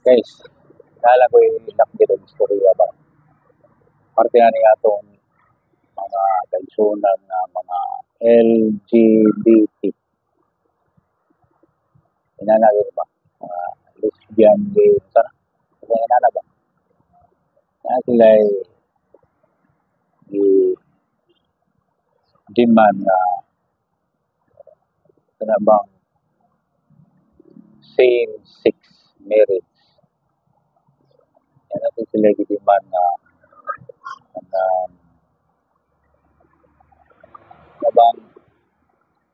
Guys, nala ko ilakbit og istorya ba. Parte na niya atong mga kaigsuonan nga mga LGBT. Inana gyud ba? Mga lesbian, gay, sana. Kasi inana ba? Na sila gi demand nga kana bang same-sex marriage. Yan natin sila gi-demand nga kanang bang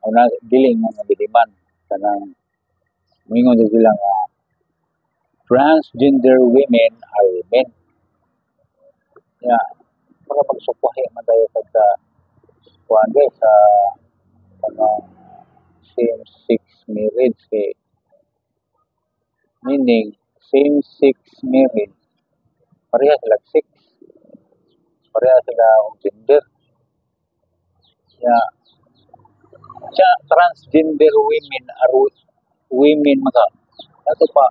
una dili nga gi-demand, kanang moingon jud sila nga transgender women are women. Ya, para magsukwahi man tayo sa kuan guys, sa mga same-sex marriage, kay meaning same-sex marriage, pareha sila sex, pareha sila og gender. Ya, siya transgender women are women maka ato pa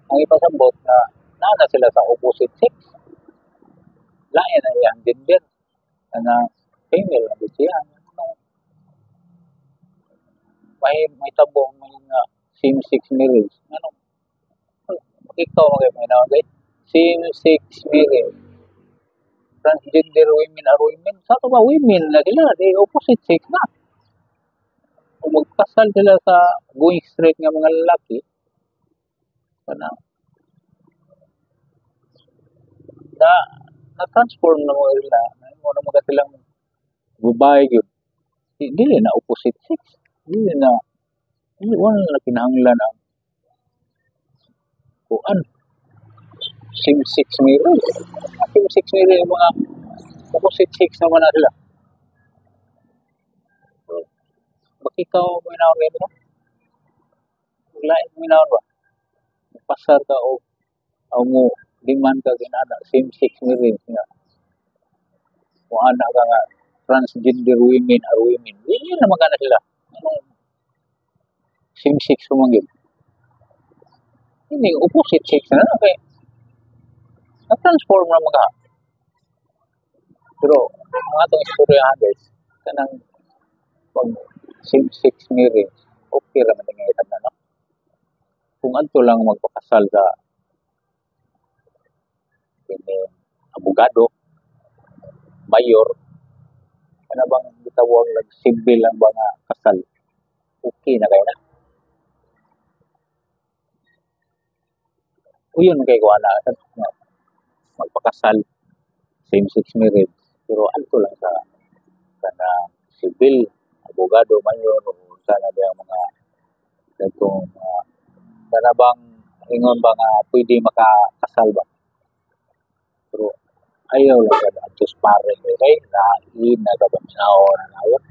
ang ipasabot na naa na sila sa opposite sex, lain na iyang gender na female na siya. Ano may tabo man nga same sex marriage, ano ikaw magay guys, same sex marriage, transgender women are women, sa ato ba women na sila, di opposite sex na. Kung magkasal sila sa going straight nga mga lalaki, kana na na-transform na mo sila, mo na mga silang babae gyud. Dili na opposite sex, dili na, dili wala na kinahanglan ang kuan same sex marriage. Same sex marriage, mga opposite sex naman na sila. So, bakit ikaw mo kayo no? Lain mo ba? Pasar ka o o mo demand ka ginana same sex marriage nga kung ana ka nga transgender women are women. Women naman ka na sila. Anong same sex man gyud? Hindi, opposite sex na na kay na-transform na mga. Pero ang atong istoryahan guys, kanang pag same sex marriage, okay ra man nga na, no? Kung adto lang magpakasal sa kini abogado, mayor, kana bang gitawag lag civil lang ba nga kasal, okay na kayo na. Uyon kay kuha na magpakasal same sex marriage, pero adto lang sa kanang civil, abogado, mayor, o sana ba yung mga katong kana bang ingon ba nga pwede makakasal ba. Pero ayaw lang kada adto sa pare kay lain na ka paminawon na nayon.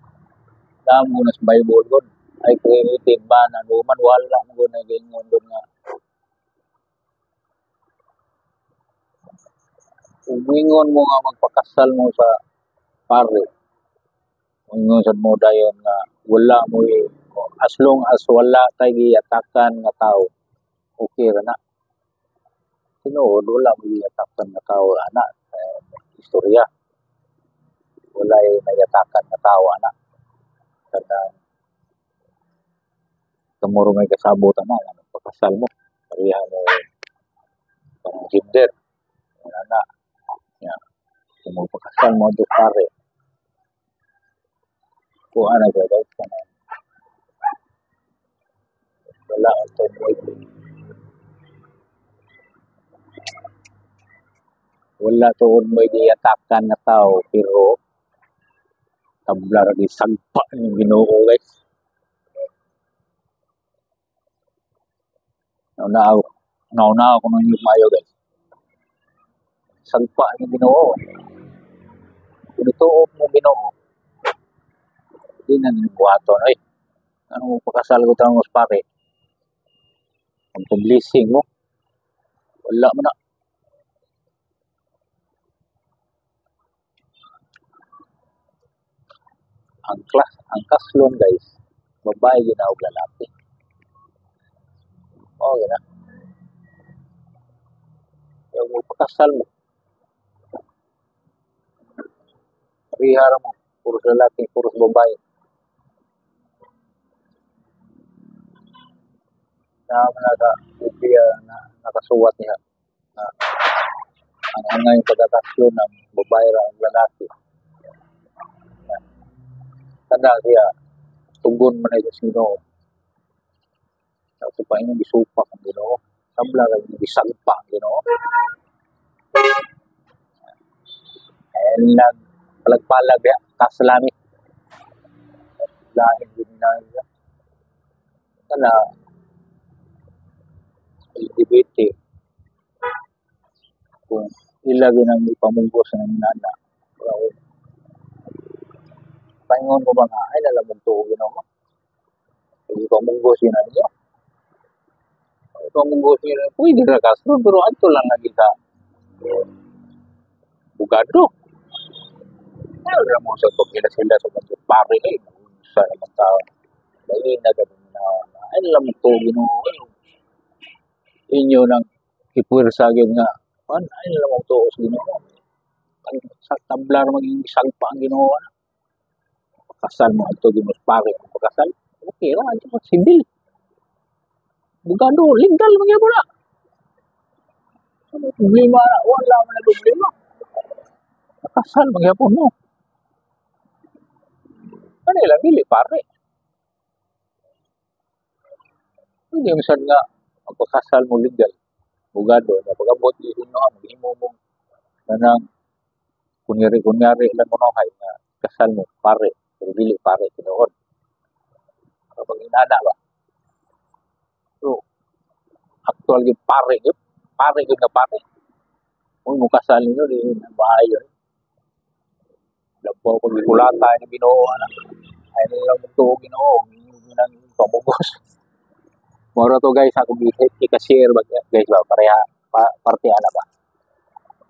Damo na sa Bible gud ay created man and woman, wala mo gud nagaingon gud nga kung moingon mo nga magpakasal mo sa pare, moingon sad mo dayon nga wala mo, as long as wala tay giatakan nga tao, okay ra na. Tinuod wala mo giatakan nga tao ana, eh, istorya. Walay nagatakan nga tao ana. Kanang kamo ra may kasabot ana nga magpakasal mo, pareha mo kanang gender ana. Ya, kung magpakasal mo adto pare, kuha na siya guys, kanang wala ang wala tuod mo'y giatakan nga tao, pero tabla ra gisagpa ning Ginoo guys. Nauna ako, nauna ako ninyo maayo guys. Sagpa ning Ginoo. Kung ituo mo Ginoo, di na ninyo buhaton oy. Ano mo pakasal ko tanong sa pare? Magpa-blessing mo. Wala man na. Ang class, ang kaslon guys, babae gyud og lalaki. Oh, gina. Kaya magpakasal mo, pareha ra mo, puros lalaki, puros babae. Na na sa Biblia na nakasuwat niya na ang angay pagkakasyon ng babae ra ang lalaki. Kana siya tugon man ay sa Ginoo. Sa pa inyong gisupak ang Ginoo. Tabla ra inyong gisagpa ang Ginoo. Ay nagpalag-palag diha kasalami. Lain din na niya. Kana LGBT kung ila ginang ipamugos ng nana. Pero, paingon ko ba nga, ay nalamog tuo Ginoo. Kung ipamugos yun na ninyo. Ipamugos yun na, pwede ra kasro, pero adto lang lagi sa bugado. Ay, wala mo sa pagkila sila sa mga pare, eh, sa naman tao. Lain na ganun na, ay nalamog tuo Ginoo. Inyo nang ipuwersa gyud nga, an, ay nalamog tuo sa Ginoo. Ang sa tablar maging sagpa ang Ginoo. Pakasal mo adto gyud pare ang pakasal. Okay ra adto sa sibil. Bugado legal man gyud na. Ano problema na? Wala man na problema. Nakasal man gyapon mo. Ano lang dili pare. Hindi mo sad nga magpakasal mo legal. Bugado na pag-abot di inyo maghimo mo kanang kunyari-kunyari lang kunohay nga kasal mo pare pero dili pare tinuod. Kapag inana ba? So, actual gyud pare gyud, pare gyud nga pare. Kung mo kasal ninyo di na maayo. Labaw pag gikulata ni Ginoo ana. Ay nila lang tuo Ginoo, inyo nang pamugos. Moro to guys, ako i-share ba guys ba pareha pa, parte ana ba.